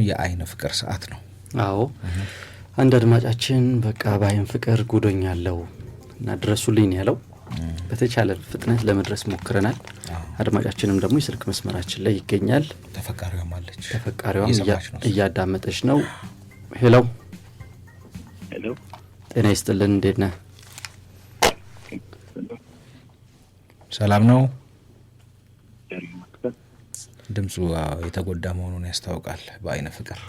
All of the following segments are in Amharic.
የአይን ፍቅር ሰዓት ነው። አዎ፣ አንድ አድማጫችን በቃ በአይን ፍቅር ጉዶኛለሁ እና ድረሱልኝ ነው ያለው። በተቻለ ፍጥነት ለመድረስ ሞክረናል። አድማጫችንም ደግሞ የስልክ መስመራችን ላይ ይገኛል። ተፈቃሪዋም አለች። ተፈቃሪዋም እየሰማች ነው። እያዳመጠች ነው። Hello። Hello። ጤና ይስጥልን፣ እንዴት ነህ? ሰላም ነው። ድምፁ አዎ፣ የተጎዳ መሆኑን ያስታውቃል። በአይነ ፍቅር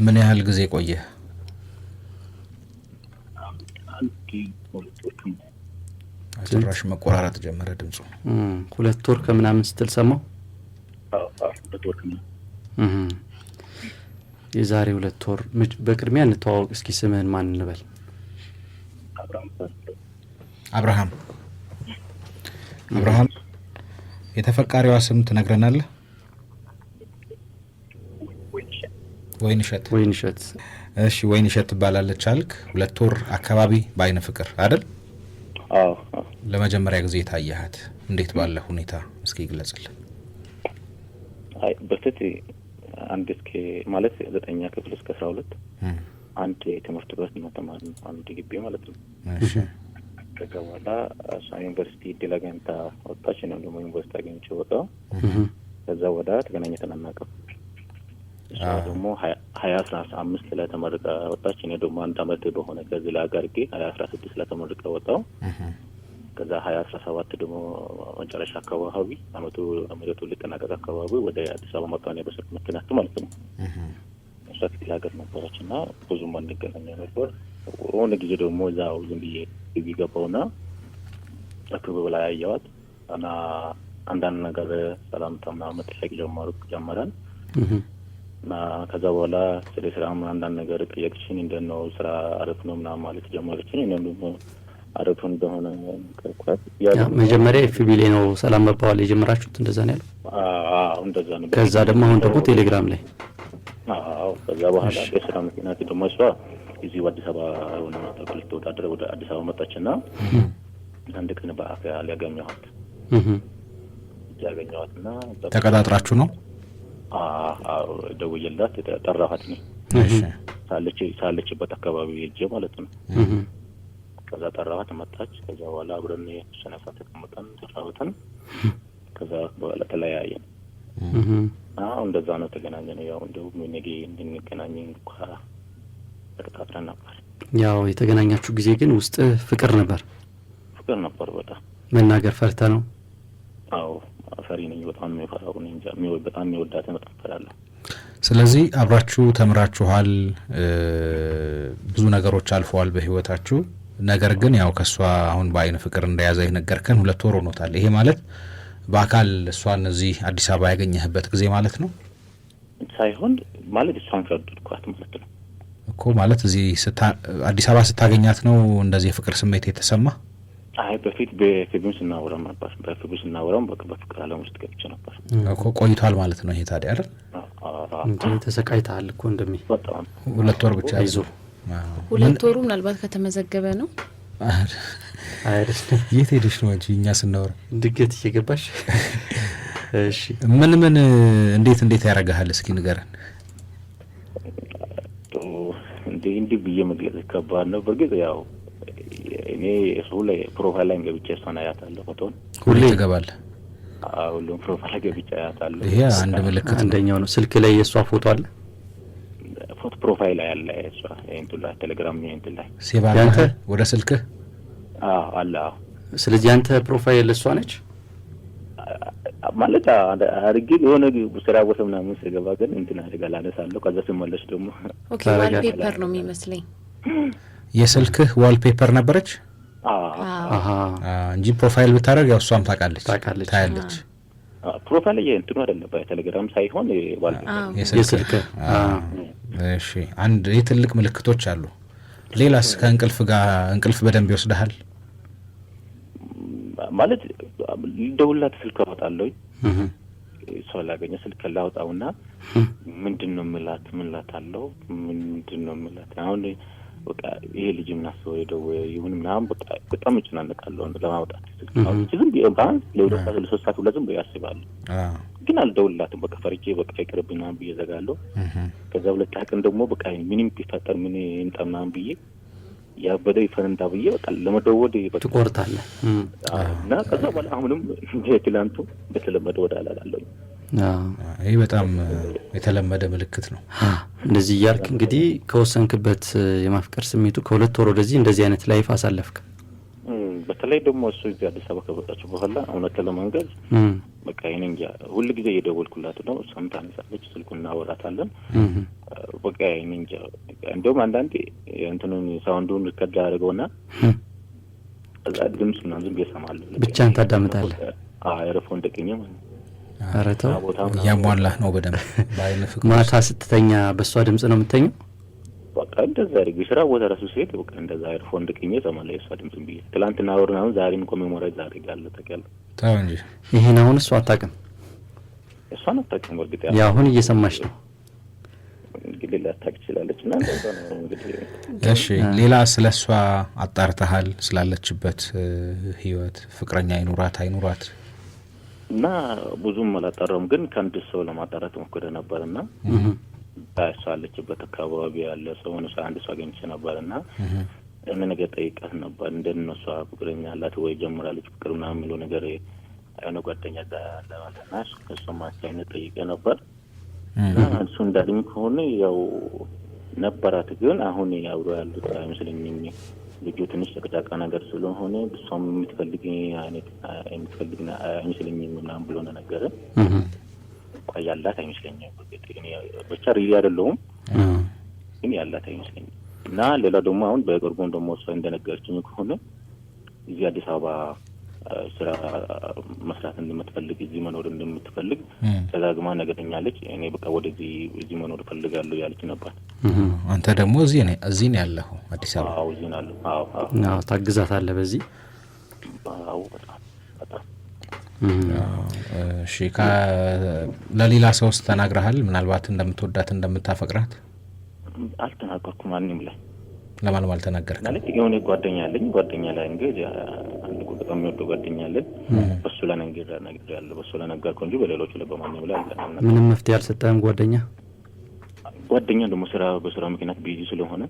ምን ያህል ጊዜ ቆየ? ጭራሽ መቆራረጥ ጀመረ ድምፁ። 2 ወር ከምናምን ስትል ሰማው። 2 ወር ከምናምን። የዛሬ 2 ወር። በቅድሚያ እንተዋወቅ እስኪ፣ ስምህን ማን እንበል? አብርሃም። አብርሃም፣ አብርሃም፣ የተፈቃሪዋ ስም ትነግረናለህ? ወይንሸት። ወይንሸት። እሺ፣ ወይንሸት ትባላለች አልክ። 2 ወር አካባቢ በአይነ ፍቅር አይደል? አዎ። ለመጀመሪያ ጊዜ የታየሃት እንዴት ባለ ሁኔታ እስኪ ግለጽልን። አይ፣ በፊት አንድ እስከ ማለት 9ኛ ክፍል እስከ 12 አንድ ትምህርት ቤት ነው ተማርን፣ አንድ ግቢ ማለት ነው። ከዛ በኋላ እሷ ዩኒቨርሲቲ እድል አግኝታ ወጣች፣ እኔም ደግሞ ዩኒቨርሲቲ አግኝቼ ወጣሁ። ከዛ ወዲያ ተገናኝተን አናውቅም። እሷ ደግሞ 2015 ላይ ተመርቃ ወጣች። እኔ ደግሞ አንድ አመት በሆነ ከዚህ ላይ አጋርጌ 2016 ላይ ተመርቃ ወጣሁ። ከዛ 2017 ደግሞ መጨረሻ አካባቢ አመቱ ሊጠናቀቅ አካባቢ ወደ አዲስ አበባ መጣሁ እኔ በስራ ምክንያት ማለት ነው። እሷ ክፍለ ሀገር ነበረች እና ብዙም አንገናኝ ነበር። የሆነ ጊዜ ደግሞ እዛው ዝም ብዬ ግቢ ገባሁና ክብ ላይ አየኋት እና አንዳንድ ነገር ሰላምታ ምናምን መጠየቅ ጀመረን እና ከዛ በኋላ ስለ ስራ አንዳንድ ነገር ጠየቅችኝ። እንዴት ነው ስራ፣ አሪፍ ነው ምናምን ማለት ጀመረችኝ። እኔም ደግሞ አሪፍ እንደሆነ ነገርኳት። መጀመሪያ FB ላይ ነው ሰላም መባባል የጀመራችሁት? እንደዛ ነው ያለው? አዎ፣ እንደዛ ነው። ከዛ ደግሞ አሁን ደግሞ ቴሌግራም ላይ። አዎ፣ ከዛ በኋላ በስራ ምክንያት ደግሞ እሷ እዚሁ አዲስ አበባ የሆነ ማስታወቂያ ልትወዳደር ወደ አዲስ አበባ መጣችና አንድ ቀን በአካል ያገኘኋት ያገኘኋት እና ተቀጣጥራችሁ ነው? አዎ፣ ደውዬላት ጠራኋት እኔ ሳለችበት አካባቢ ሄጄ ማለት ነው። ከዛ ጠራኋት፣ መጣች። ከዛ በኋላ አብረን የተወሰነ ሰዓት ተቀምጠን ተጫወተን፣ ከዛ በኋላ ተለያየን። አዎ፣ እንደዛ ነው ተገናኘን። ያው እንደውም ነገ እንድንገናኝ እንኳ ተቀጣጥረን ነበር። ያው የተገናኛችሁ ጊዜ ግን ውስጥ ፍቅር ነበር? ፍቅር ነበር በጣም። መናገር ፈርተ ነው? አዎ፣ ፈሪ ነኝ። በጣም ነው የምፈራው። እኔ እንጃ፣ በጣም የሚወዳትን በጣም እፈራለሁ። ስለዚህ አብራችሁ ተምራችኋል፣ ብዙ ነገሮች አልፈዋል በህይወታችሁ። ነገር ግን ያው ከእሷ አሁን በአይን ፍቅር እንደያዘ የነገርከን 2 ወር ሆኖታል። ይሄ ማለት በአካል እሷን እዚህ አዲስ አበባ ያገኘህበት ጊዜ ማለት ነው? ሳይሆን ማለት እሷን ከወደድኳት ማለት ነው። እኮ ማለት እዚህ አዲስ አበባ ስታገኛት ነው እንደዚህ የፍቅር ስሜት የተሰማ? አይ፣ በፊት በ FB ም ስናወራም ነበር። በ FB ስናወራም በቃ በፍቅር ዓለም ውስጥ ገብቼ ነበር። እኮ ቆይቷል ማለት ነው ይሄ ታዲያ አይደል? እንዴ፣ ተሰቃይተሃል እኮ እንደሚ በጣም። 2 ወር ብቻ። አይዞህ። 2 ወሩ ምናልባት ከተመዘገበ ነው። አይደለም። የት ሄደሽ ነው አንቺ እኛ ስናወራ? ድንገት እየገባሽ። እሺ። ምን ምን እንዴት እንዴት ያደርግሃል እስኪ ንገረን። እንዲህ እንዲህ ብዬ መግለጽ ከባድ ነው። በእርግጥ ያው እኔ እሱ ላይ profile ላይ ገብቼ እሷን አያታለሁ ፎቶን። ሁሌ ትገባለህ? ሁሉም profile ላይ ገብቼ አያታለሁ። ይሄ አንድ ምልክት ነው። አንደኛው ነው። ስልክ ላይ የእሷ ፎቶ አለ? ፎቶ profile ላይ አለ እሷ እንትን ላይ፣ ቴሌግራም እንትን ላይ። Save ያንተ? አድርገሃል ወደ ስልክህ? አዎ፣ አለ፣ አዎ። ስለዚህ ያንተ profile እሷ ነች? ማለት አድርጌ የሆነ ስራ ቦታ ምናምን ስገባ ግን እንትን አድርጋለሁ፣ አነሳለሁ። ከዛ ስመለስ ደግሞ Okay፣ ታደርጋለህ። Wallpaper ነው የሚመስለኝ። የስልክህ wallpaper ነበረች? አዎ። እንጂ profile ብታደርግ ያው እሷም ታውቃለች፣ ታውቃለች። ታያለች። Profile እንትኑ አይደለም፣ በቴሌግራም ሳይሆን wallpaper። የስልክህ። እሺ፣ አንድ ይህ ትልቅ ምልክቶች አሉ። ሌላስ ከእንቅልፍ ጋር እንቅልፍ በደንብ ይወስድሃል? ማለት ልደውልላት ስልክ አወጣለሁ። እሷ ላገኘ ስልክ ላውጣውና ምንድን ነው የምላት፣ ምን እላታለሁ፣ ምንድን ነው የምላት አሁን? በቃ ይሄ ልጅ ምን አስበው ሄደው ይሁን ምናምን በቃ በጣም እጨናነቃለሁ ለማውጣት። አውጥቼ ዝም ብዬ ቢያንስ ለ2 ሰዓት ለ3 ሰዓት ሁላ ዝም ብዬ አስባለሁ። ግን አልደውልላትም። በቃ ፈርቼ በቃ ይቅርብኝ ምናምን ብዬ እዘጋለሁ። ከዛ ሁለት ቀን ደግሞ በቃ ምንም ቢፈጠር ምን ይምጣ ምናምን ብዬ ያበደ ይፈንዳ ብዬ በቃ ለመደወል በቃ ትቆርጣለህ። እና ከዛ በኋላ አሁንም ትላንቱ እንደተለመደ ወደ አላላለሁ። ይህ በጣም የተለመደ ምልክት ነው። እንደዚህ እያልክ እንግዲህ ከወሰንክበት የማፍቀር ስሜቱ ከ2 ወር ወደዚህ እንደዚህ አይነት life አሳለፍክ። በተለይ ደግሞ እሱ እዚህ አዲስ አበባ ከመጣች በኋላ እውነት ለመንገር በቃ እኔ እንጃ ሁል ጊዜ እየደወልኩላት ነው። እሷም ታነሳለች፣ ስልኩን እናወራታለን። በቃ እኔ እንጃ እንደውም አንዳንዴ እንትኑን sound ኡን record አደርገውና ከዛ ድምፅ ምናምን ዝም ብዬ እሰማለሁ። ብቻህን ታዳምጣለህ? አዎ፣ earphone ደቅኜ ማለት ነው። ኧረ ተው፣ እያሟላህ ነው በደንብ በአይን ፍቅር። ማታ ስትተኛ በእሷ ድምፅ ነው የምተኘው? በቃ እንደዛ አድርጌ ስራ ቦታ ራሱ ስሄድ በቃ እንደዛ earphone ደቅኜ እሰማለሁ የእሷ ድምፅ ብዬ። ትላንትና ወር ምናምን ዛሬም እኮ memorize አድርጌያለሁ ታውቂያለህ። ተው እንጂ ይሄን አሁን እሷ አታውቅም። እሷን አታውቅም። በእርግጥ ያው አሁን እየሰማች ነው እንግዲህ ላታውቅ ትችላለች። እና እንደዛ ነው እንግዲህ። እሺ፣ ሌላ ስለ እሷ አጣርተሃል? ስላለችበት ህይወት ፍቅረኛ አይኑራት አይኑራት? እና ብዙም አላጣራውም፣ ግን ከአንድ ሰው ለማጣራት ሞክሬ ነበር እና እሷ ያለችበት አካባቢ ያለ ሰው አንድ ሰው አግኝቼ ነበር እና ያን ነገር ጠይቃት ነበር። እንደት ነው እሷ ፍቅረኛ አላት ወይ ጀምራለች ፍቅር ምናምን የሚለው ነገር የሆነ ጓደኛ ጋር አለ ማለት እና እሱም አይነት ጠይቄ ነበር። እና እሱ እንዳለኝ ከሆነ ያው ነበራት፣ ግን አሁን አብሮ ያሉት አይመስለኝም። ልጁ ትንሽ ጨቅጫቃ ነገር ስለሆነ እሷም የምትፈልግ አይነት የምትፈልግ አይመስለኝም ምናምን ብሎ ነው ነገረ። ቆይ ያላት አይመስለኝም። ብቻ really አይደለሁም ግን ያላት አይመስለኝም። እና ሌላ ደግሞ አሁን በቅርቡም ደግሞ እሷ እንደነገረችኝ ከሆነ እዚህ አዲስ አበባ ስራ መስራት እንደምትፈልግ እዚህ መኖር እንደምትፈልግ ደጋግማ ነገረኛለች። እኔ በቃ ወደዚህ እዚህ መኖር እፈልጋለሁ ያለች ነበር። አንተ ደግሞ እዚህ ነው እዚህ ነው ያለኸው አዲስ አበባ? አዎ፣ እዚህ ነው ያለሁ። አዎ አዎ፣ ታግዛታለህ በዚህ? አዎ፣ በጣም በጣም። እሺ፣ ለሌላ ሰውስ ተናግረሃል? ምናልባት እንደምትወዳት እንደምታፈቅራት? አልተናገርኩም ማንም ላይ። ለማንም አልተናገርክም? ማለት የሆነ ጓደኛ አለኝ። ጓደኛ ላይ እንግዲህ አንድ በጣም የሚወደው ጓደኛ አለኝ። በሱ ላይ ነግሬያለሁ። በሱ ላይ ነገርኩህ እንጂ በሌሎቹ ላይ በማንም ላይ አልተናገርኩም። ምንም መፍትሄ አልሰጠህም ጓደኛ? ጓደኛ ደግሞ በስራ ምክንያት busy ስለሆነ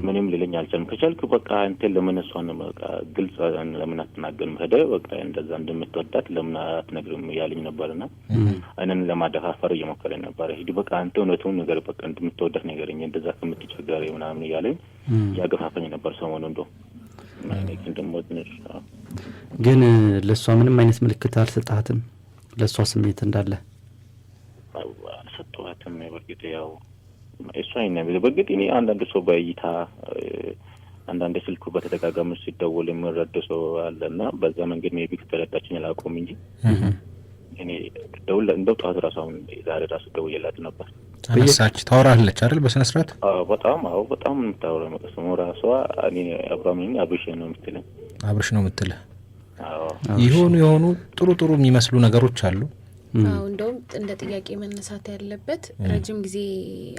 ምንም ሊለኝ አልቻልም። ከቻልክ በቃ አንተ ለምን እሷን በቃ ግልጽ ለምን አትናገርም? ሄደህ በቃ እንደዛ እንደምትወዳት ለምን አትነግርም እያለኝ ነበርና እኔን ለማደፋፈር እየሞከረ ነበር። ሂድ በቃ አንተ እውነቱን ነገር በቃ እንደምትወዳት ንገረኝ፣ እንደዛ ከምትቸገር ምናምን እያለኝ እያገፋፈኝ ነበር ሰሞኑን እንደው። እኔ ግን ደግሞ ትንሽ ግን ለእሷ ምንም አይነት ምልክት አልሰጣትም? ለእሷ ስሜት እንዳለ? አልሰጠኋትም። በእርግጥ ያው እሷ ይሄን በእርግጥ እኔ አንዳንድ ሰው በእይታ አንዳንድ ስልኩ በተደጋጋሚ ሲደወል የምረዳው ሰው አለና በዛ መንገድ maybe ከተረዳችኝ አላውቀውም እንጂ እኔ ደውል እንደው ጠዋት ራሱ አሁን ዛሬ ራሱ ደውዬላት ነበር። አነሳች? ታወራለች አይደል በስነ ስርዓት? አዎ በጣም፣ አዎ በጣም የምታወራው መቀስሙ ራሷ እኔ አብራም ነኝ አብርሽ ነው የምትለኝ። አብርሽ ነው የምትልህ? አዎ። የሆኑ የሆኑ ጥሩ ጥሩ የሚመስሉ ነገሮች አሉ። አዎ፣ እንደውም እንደ ጥያቄ መነሳት ያለበት ረጅም ጊዜ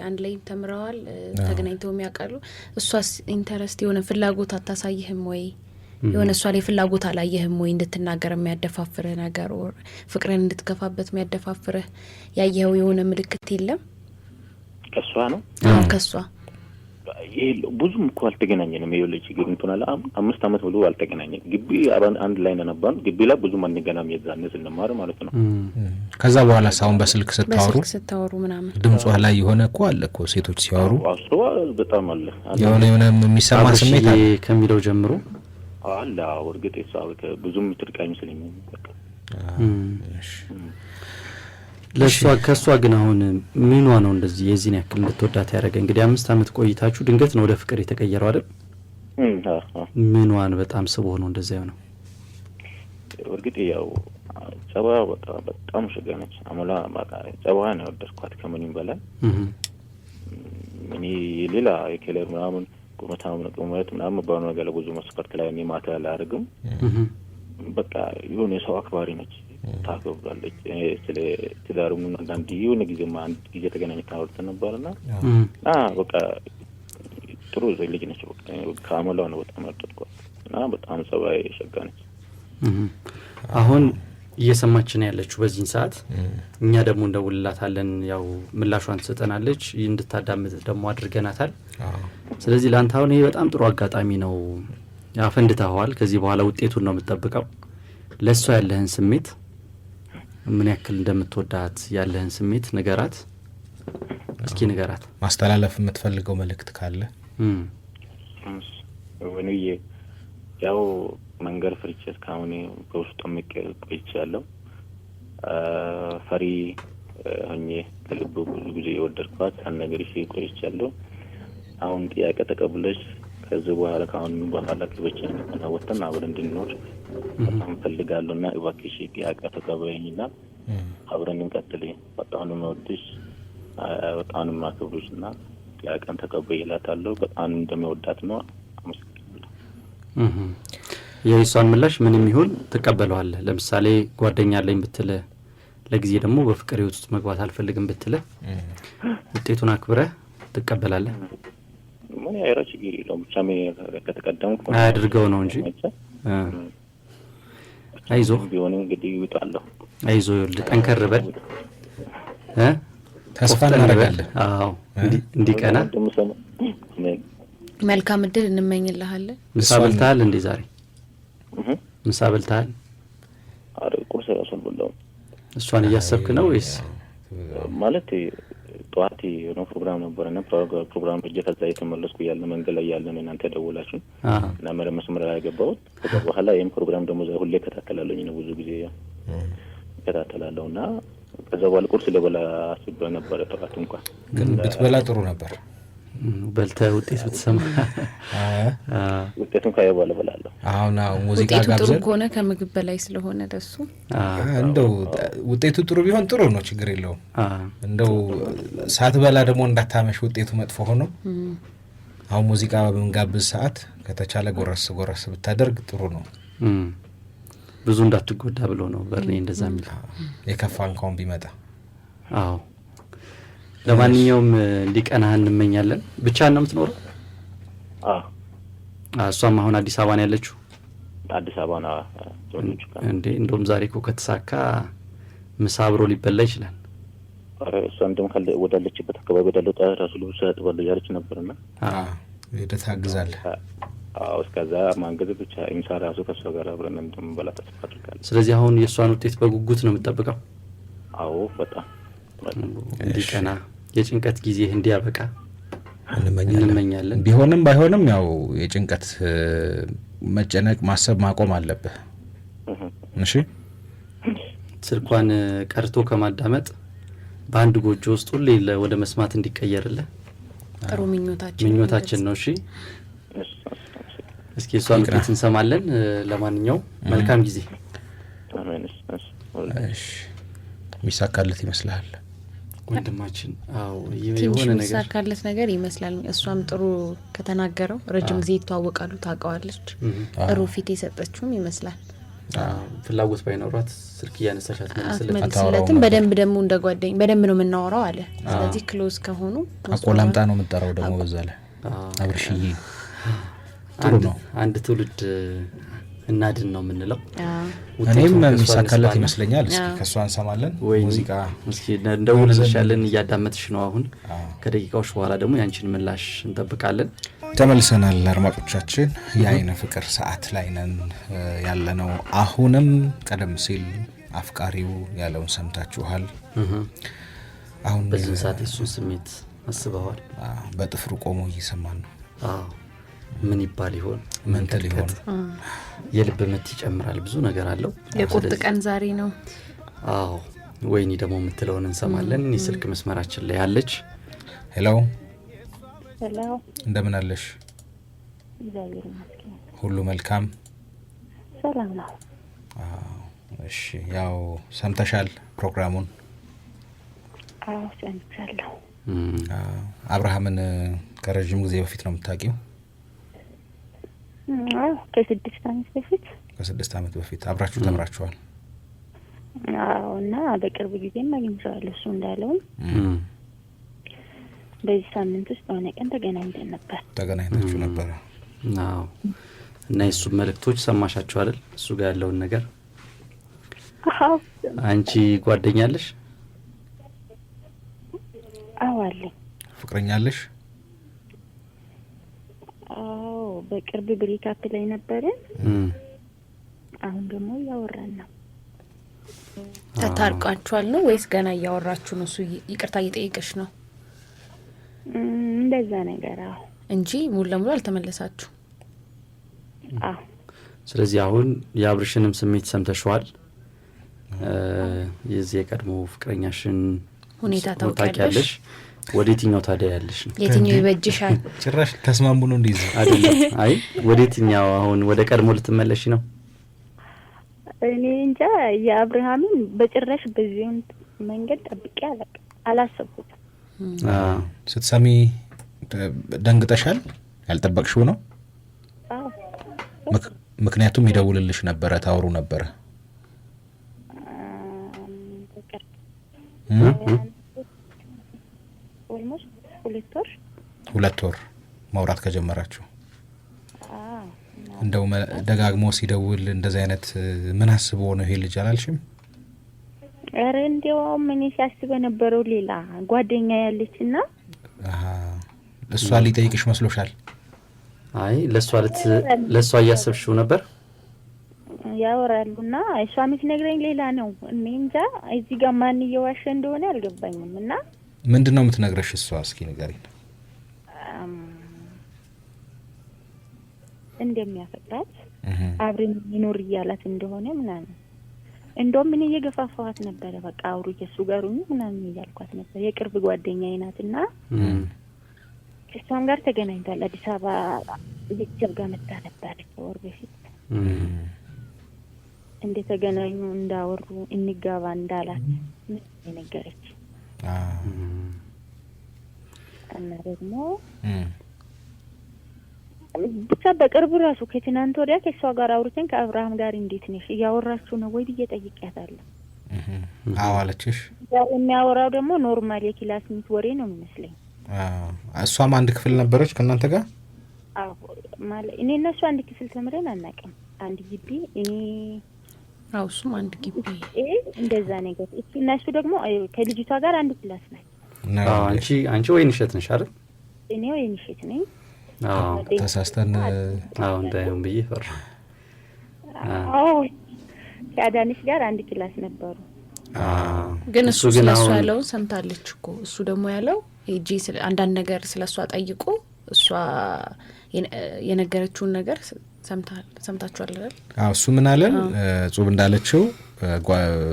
አንድ ላይ ተምረዋል፣ ተገናኝተውም ያውቃሉ። እሷስ interest የሆነ ፍላጎት አታሳይህም ወይ? የሆነ እሷ ላይ ፍላጎት አላየህም ወይ? እንድትናገር የሚያደፋፍርህ ነገር or ፍቅርን እንድትገፋበት የሚያደፋፍርህ ያየኸው የሆነ ምልክት የለም? ከእሷ ነው? አዎ፣ ከእሷ። ይሄ ብዙም እኮ አልተገናኘንም። ይኸውልህ ችግር እንትን አለ። 5 ዓመት ሙሉ አልተገናኘንም። ግቢ አብረን አንድ ላይ ነበር። ግቢ ላይ ብዙም አንገናኝም የዛኔ ስንማር ማለት ነው። ከዛ በኋላ አሁን በስልክ ስታወሩ በስልክ ስታወሩ ምናምን ድምጿ ላይ የሆነ እኮ አለ እኮ ሴቶች ሲያወሩ እሱ በጣም አለ። የሆነ የሆነ የሚሰማ ስሜት አለ ከሚለው ጀምሮ አለ። አዎ፣ እርግጥ እሷ ብዙም ትርቅ አይመስለኝም። በቃ ለሷ ከሷ ግን አሁን ምኗ ነው እንደዚህ የዚህን ያክል እንድትወዳት ያደረገ? እንግዲህ 5 ዓመት ቆይታችሁ ድንገት ነው ወደ ፍቅር የተቀየረው አይደል? አዎ። ምኗን በጣም ስቦ ነው እንደዛ የሆነው? እርግጥ ያው ጸባይዋ በጣም ሸጋ ነች። አሞላ በቃ ጸባይዋ ነው የወደድኳት ከምንም በላይ። እኔ ሌላ የ color ምናምን ቁመት ምናምን የሚባለው ነገር ለብዙ መስፈርት ላይ እኔ matter አላደርግም። በቃ የሆነ የሰው አክባሪ ነች፣ ታከብራለች። ስለ ትዳሩም አንዳንድ የሆነ ጊዜማ አንድ ጊዜ ተገናኝተን አውርተን ነበርና በቃ ጥሩ ልጅ ነች። ከአመሏ ነው በጣም ያወደድኳት እና በጣም ጸባይ ሸጋ ነች። አሁን እየሰማችን ያለችው በዚህን ሰዓት እኛ ደግሞ እንደውልላታለን፣ ያው ምላሿን ትሰጠናለች፣ እንድታዳምጥ ደግሞ አድርገናታል። ስለዚህ ለአንተ አሁን ይሄ በጣም ጥሩ አጋጣሚ ነው። አፈንድተኸዋል። ከዚህ በኋላ ውጤቱን ነው የምትጠብቀው። ለእሷ ያለህን ስሜት ምን ያክል እንደምትወዳት ያለህን ስሜት ንገራት እስኪ፣ ንገራት። ማስተላለፍ የምትፈልገው መልእክት ካለ? ወይንዬ ያው መንገድ ፍርቼ እስካሁን በውስጡ ቆይቻለሁ። ፈሪ ሆኜ ከልብ ብዙ ጊዜ የወደድኳት ሳልነግርሽ ቆይቻለሁ። አሁን ጥያቄ ተቀብለሽ ከዚህ በኋላ ከአሁን በኋላ ክብችን ወጥተን አብረን እንድንኖር በጣም እፈልጋለሁ እና እባክሽ ጥያቄ ተቀበይኝና አብረን እንቀጥል። በጣም ነው የምወድሽ፣ በጣም ነው የማከብርሽ እና ጥያቄን ተቀበይ እላታለሁ። በጣም እንደምወዳት ነው። አመሰግናለሁ። የእሷን ምላሽ ምንም ይሁን ትቀበለዋለህ? ለምሳሌ ጓደኛ አለኝ ብትልህ፣ ለጊዜ ደግሞ በፍቅር ህይወት ውስጥ መግባት አልፈልግም ብትልህ ውጤቱን አክብረህ ትቀበላለህ? ምን ያይራ ችግር የለውም። ብቻ ከተቀደምኩ አያድርገው ነው እንጂ። አይዞህ ቢሆንም እንግዲህ ይውጣለሁ። አይዞህ፣ ይኸውልህ ጠንከር በል፣ ተስፋ እናደርጋለን። አዎ እንዲቀና መልካም እድል እንመኝልሃለን። ምሳ በልተሃል እንዴ ዛሬ? ምሳ በልተሃል? ኧረ ቁርስ እራሱ አልበላሁም። እሷን እያሰብክ ነው ወይስ? ማለት ጠዋት የሆነ ፕሮግራም ነበረና ፕሮግራም ሄጄ ከዛ እየተመለስኩ እያለ መንገድ ላይ እያለ ነው እናንተ ደወላችሁ እና መስመር ላይ ገባሁት። ከዛ በኋላ ይህም ፕሮግራም ደግሞ ሁሌ እከታተላለሁኝ ነው፣ ብዙ ጊዜ እከታተላለሁ እና ከዛ በኋላ ቁርስ ልበላ አስቤ ነበረ ጠዋት እንኳን። ግን ብትበላ ጥሩ ነበር። በልተህ ውጤት ብትሰማ። ውጤቱን ካየሁ በኋላ እበላለሁ። አሁን ሙዚቃ ውጤቱ ጥሩ ጋብዘን ከሆነ ከምግብ በላይ ስለሆነ ለሱ እንደው ውጤቱ ጥሩ ቢሆን ጥሩ ነው፣ ችግር የለውም። እንደው ሳትበላ ደግሞ እንዳታመሽ ውጤቱ መጥፎ ሆኖ አሁን ሙዚቃ በምንጋብዝ ሰዓት ከተቻለ ጎረስ ጎረስ ብታደርግ ጥሩ ነው። ብዙ እንዳትጎዳ ብሎ ነው በርኔ እንደዛ የሚል። የከፋ እንኳን ቢመጣ። አዎ ለማንኛውም እንዲቀናህ እንመኛለን። ብቻህን ነው የምትኖረው? አዎ። እሷም አሁን አዲስ አበባ ነው ያለችው? አዲስ አበባ ነው። እንዴ እንደውም ዛሬ እኮ ከተሳካ ምሳ አብሮ ሊበላ ይችላል። ኧረ እሷ እንደውም ወዳለችበት አካባቢ ወዳለው ራሱ ልብስ ያጥባለሁ እያለች ነበርና ሄደህ ታግዛለህ። አዎ እስከዛ ማንገዝ ብቻ ምሳ ራሱ ከእሷ ጋር አብረን እንደምንበላ ተስፋ አድርጋለሁ። ስለዚህ አሁን የእሷን ውጤት በጉጉት ነው የምትጠብቀው? አዎ በጣም። እንዲቀና የጭንቀት ጊዜ እንዲያበቃ እንመኛለን። ቢሆንም ባይሆንም ያው የጭንቀት መጨነቅ ማሰብ ማቆም አለብህ። እሺ ስልኳን ቀርቶ ከማዳመጥ በአንድ ጎጆ ውስጥ ሁሌ ወደ መስማት እንዲቀየርልህ ጥሩ ምኞታችን ነው። እሺ እስኪ እሷን ውጤት እንሰማለን። ለማንኛውም መልካም ጊዜ። እሺ የሚሳካለት ይመስልሃል ወንድማችን? አዎ ትንሽ የሆነ ነገር የሚሳካለት ነገር ይመስላል። እሷም ጥሩ ከተናገረው ረጅም ጊዜ ይተዋወቃሉ፣ ታውቀዋለች። ጥሩ ፊት የሰጠችውም ይመስላል። ፍላጎት ባይኖሯት ስልክ እያነሳሽ አትመልስለትም። አትመልስለትም። በደንብ ደግሞ እንደ ጓደኛ በደንብ ነው የምናወራው አለ። ስለዚህ close ከሆኑ አቆላምጣ ነው የምጠራው ደግሞ በዛ ላይ አብርሽዬ ጥሩ ነው። አንድ ትውልድ እናድን ነው የምንለው። እኔም የሚሳካለት ይመስለኛል። እስኪ ከእሷ እንሰማለን። ሙዚቃ እስኪ እንደውልልሻለን። እያዳመጥሽ ነው አሁን። ከደቂቃዎች በኋላ ደግሞ ያንቺን ምላሽ እንጠብቃለን። ተመልሰናል አድማጮቻችን። የአይነ ፍቅር ሰዓት ላይ ነን ያለነው። አሁንም ቀደም ሲል አፍቃሪው ያለውን ሰምታችኋል። አሁን በዚህ ሰዓት የሱን ስሜት አስበዋል። በጥፍሩ ቆሞ እየሰማን ነው። አዎ ምን ይባል ይሆን? ምን ትል ይሆን? የልብ ምት ይጨምራል። ብዙ ነገር አለው። የቁርጥ ቀን ዛሬ ነው። አዎ ወይኒ ደግሞ የምትለውን እንሰማለን። የስልክ መስመራችን ላይ አለች። Hello Hello፣ እንደምን አለሽ? እግዚአብሔር ይመስገን። ሁሉ መልካም? ሰላም ነው። አዎ እሺ፣ ያው ሰምተሻል ፕሮግራሙን? አዎ ሰምቻለሁ። አብርሃምን ከረጅም ጊዜ በፊት ነው የምታውቂው? አዎ ከ6 ዓመት በፊት። ከ6 ዓመት በፊት አብራችሁ ተምራችኋል? አዎ እና በቅርብ ጊዜም አግኝቼዋለሁ እሱ እንዳለው። በዚህ ሳምንት ውስጥ የሆነ ቀን ተገናኝተን ነበር። ተገናኝታችሁ ነበረ? አዎ። እና የእሱ መልእክቶች ሰማሻቸው አይደል? እሱ ጋር ያለውን ነገር። አዎ። አንቺ ጓደኛ አለሽ? አዎ አለኝ። ፍቅረኛ አለሽ? አዎ፣ በቅርብ breakup ላይ ነበርን። አሁን ደግሞ እያወራን ነው። ተታርቃችኋል ነው ወይስ ገና እያወራችሁ ነው? እሱ ይቅርታ እየጠየቀሽ ነው? እንደዛ ነገር አዎ፣ እንጂ ሙሉ ለሙሉ አልተመለሳችሁ። አዎ። ስለዚህ አሁን የአብርሽንም ስሜት ሰምተሽዋል። የዚህ የቀድሞ ፍቅረኛሽን ሁኔታ ታውቂያለሽ። ወደ የትኛው ታዲያ ያለሽ ነው? የትኛው ይበጅሻል? ጭራሽ ተስማሙ ነው እንዴ? አይደለም። አይ ወደ የትኛው አሁን ወደ ቀድሞ ልትመለሽ ነው? እኔ እንጃ። የአብርሃምን በጭራሽ በዚህ መንገድ ጠብቄ አላሰብኩትም። ስትሰሚ ደንግጠሻል? ያልጠበቅሽው ነው? ምክንያቱም ይደውልልሽ ነበረ፣ ታወሩ ነበረ። 2 ወር ማውራት ከጀመራችሁ እንደው ደጋግሞ ሲደውል እንደዚህ አይነት ምን አስቦ ነው ይሄ ልጅ አላልሽም? ኧረ እንዲያውም እኔ ሲያስብ የነበረው ሌላ ጓደኛ ያለች እና እሷ ሊጠይቅሽ መስሎሻል? አይ ለእሷ እያሰብሽው ነበር? ያወራሉና እሷ የምትነግረኝ ሌላ ነው። እኔ እንጃ እዚህ ጋር ማን እየዋሸ እንደሆነ አልገባኝም። እና ምንድን ነው የምትነግረሽ እሷ? እስኪ ንገሪኝ። እንደሚያፈቅራት አብረን ይኖር እያላት እንደሆነ ምናምን። እንደውም እኔ እየገፋፋኋት ነበረ። በቃ አውሩ ከእሱ ጋር ሁኚ ምናምን እያልኳት ነበር። የቅርብ ጓደኛዬ ናትና ከእሷም ጋር ተገናኝቷል። አዲስ አበባ ቤተሰብ ጋር መጣ ነበር ከወር በፊት። እንደተገናኙ እንዳወሩ እንጋባ እንዳላት ነገረች። እና ደግሞ ብቻ በቅርቡ ራሱ ከትናንት ወዲያ ከእሷ ጋር አውርተን ከአብርሃም ጋር እንዴት ነሽ እያወራችሁ ነው ወይ ብዬ ጠይቄያታለሁ። አዎ አለችሽ? የሚያወራው ደግሞ normal የ classmate ወሬ ነው የሚመስለኝ። እሷም አንድ ክፍል ነበረች ከእናንተ ጋር? አዎ፣ ማለት እኔ እነሱ አንድ ክፍል ተምረን አናውቅም። አንድ ግቢ እኔ አዎ፣ እሱም አንድ ግቢ እንደዛ ነገር። እሱ እና እሱ ደግሞ ከልጅቷ ጋር አንድ class ናቸው። አንቺ ወይንሸት ነሽ አይደል? እኔ ወይንሸት ነኝ። ተሳስተን አዎ እንዳይሆን ብዬ ፈራሁ። አዎ ከአዳነች ጋር አንድ class ነበሩ። ግን እሱ ስለሷ ያለውን ሰምታለች እኮ። እሱ ደግሞ ያለው ሄጄ አንዳንድ ነገር ስለሷ ጠይቆ እሷ የነገረችውን ነገር ሰምታችኋል አይደል? አዎ እሱ ምን አለን፣ ጹብ እንዳለችው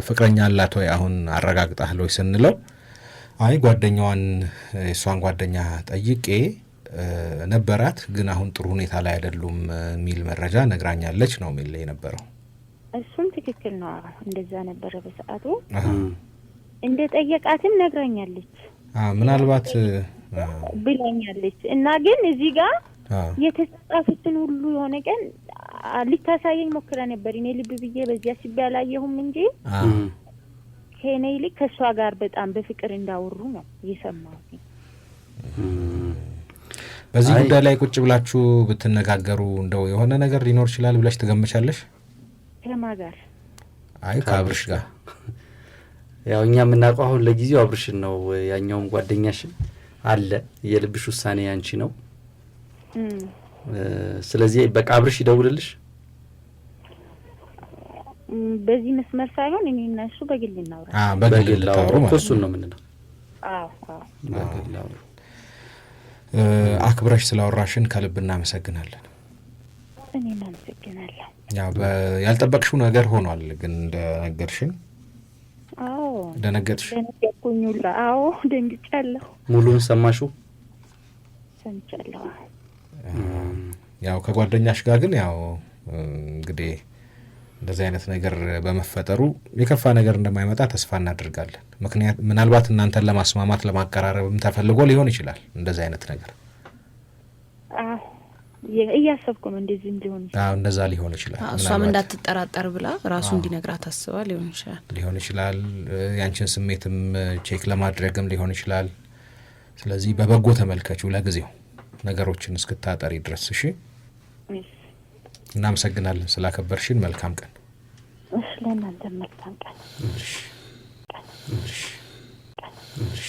ፍቅረኛ አላት ወይ አሁን አረጋግጠሃል ወይ ስንለው አይ ጓደኛዋን የእሷን ጓደኛ ጠይቄ ነበራት፣ ግን አሁን ጥሩ ሁኔታ ላይ አይደሉም የሚል መረጃ ነግራኛለች ነው የሚል የነበረው። እሱም ትክክል ነው። እንደዛ ነበረ በሰዓቱ። እንደ ጠየቃትም ነግራኛለች። ምናልባት ብላኛለች። እና ግን እዚህ ጋር የተጻፉትን ሁሉ የሆነ ቀን ልታሳየኝ ሞክራ ነበር። እኔ ልብ ብዬ በዚያ ሲባ አላየሁም እንጂ ከእኔ ይልቅ ከእሷ ጋር በጣም በፍቅር እንዳወሩ ነው የሰማሁት። በዚህ ጉዳይ ላይ ቁጭ ብላችሁ ብትነጋገሩ እንደው የሆነ ነገር ሊኖር ይችላል ብለሽ ትገምቻለሽ? ከማን ጋር? አይ ከአብርሽ ጋር። ያው እኛ የምናውቀው አሁን ለጊዜው አብርሽን ነው። ያኛውም ጓደኛሽን አለ። የልብሽ ውሳኔ ያንቺ ነው። ስለዚህ በቃ አብርሽ ይደውልልሽ። በዚህ መስመር ሳይሆን እኔ እና እሱ በግል እናውራ። በግል ታወሩ ማለት እሱን ነው የምንለው። አዎ አዎ፣ በግል አውሩ። አክብረሽ ስላወራሽን ከልብ እናመሰግናለን። እኔም አመሰግናለሁ። ያው ያልጠበቅሽው ነገር ሆኗል፣ ግን እንደነገርሽን። አዎ ደነገጥሽ? ደነገጥኩኝ ሁላ። አዎ ደንግጫለሁ። ሙሉን ሰማሽው? ሰምቻለሁ። ያው ከጓደኛሽ ጋር ግን ያው እንግዲህ እንደዚህ አይነት ነገር በመፈጠሩ የከፋ ነገር እንደማይመጣ ተስፋ እናደርጋለን። ምክንያት ምናልባት እናንተን ለማስማማት ለማቀራረብም ተፈልጎ ሊሆን ይችላል እንደዚህ አይነት ነገር። አዎ እያሰብኩ ነው እንደዚህም ሊሆን ይችላል። አዎ እንደዛ ሊሆን ይችላል። እሷም እንዳትጠራጠር ብላ ራሱ እንዲነግራት አስባ ሊሆን ይችላል። ሊሆን ይችላል። ያንቺን ስሜትም check ለማድረግም ሊሆን ይችላል። ስለዚህ በበጎ ተመልከችው ለጊዜው ነገሮችን እስክታጠሪ ድረስ። እሺ፣ እናመሰግናለን ስላከበርሽን። መልካም ቀን። እሺ፣ ለእናንተ መልካም ቀን። እሺ፣ እሺ። እሺ።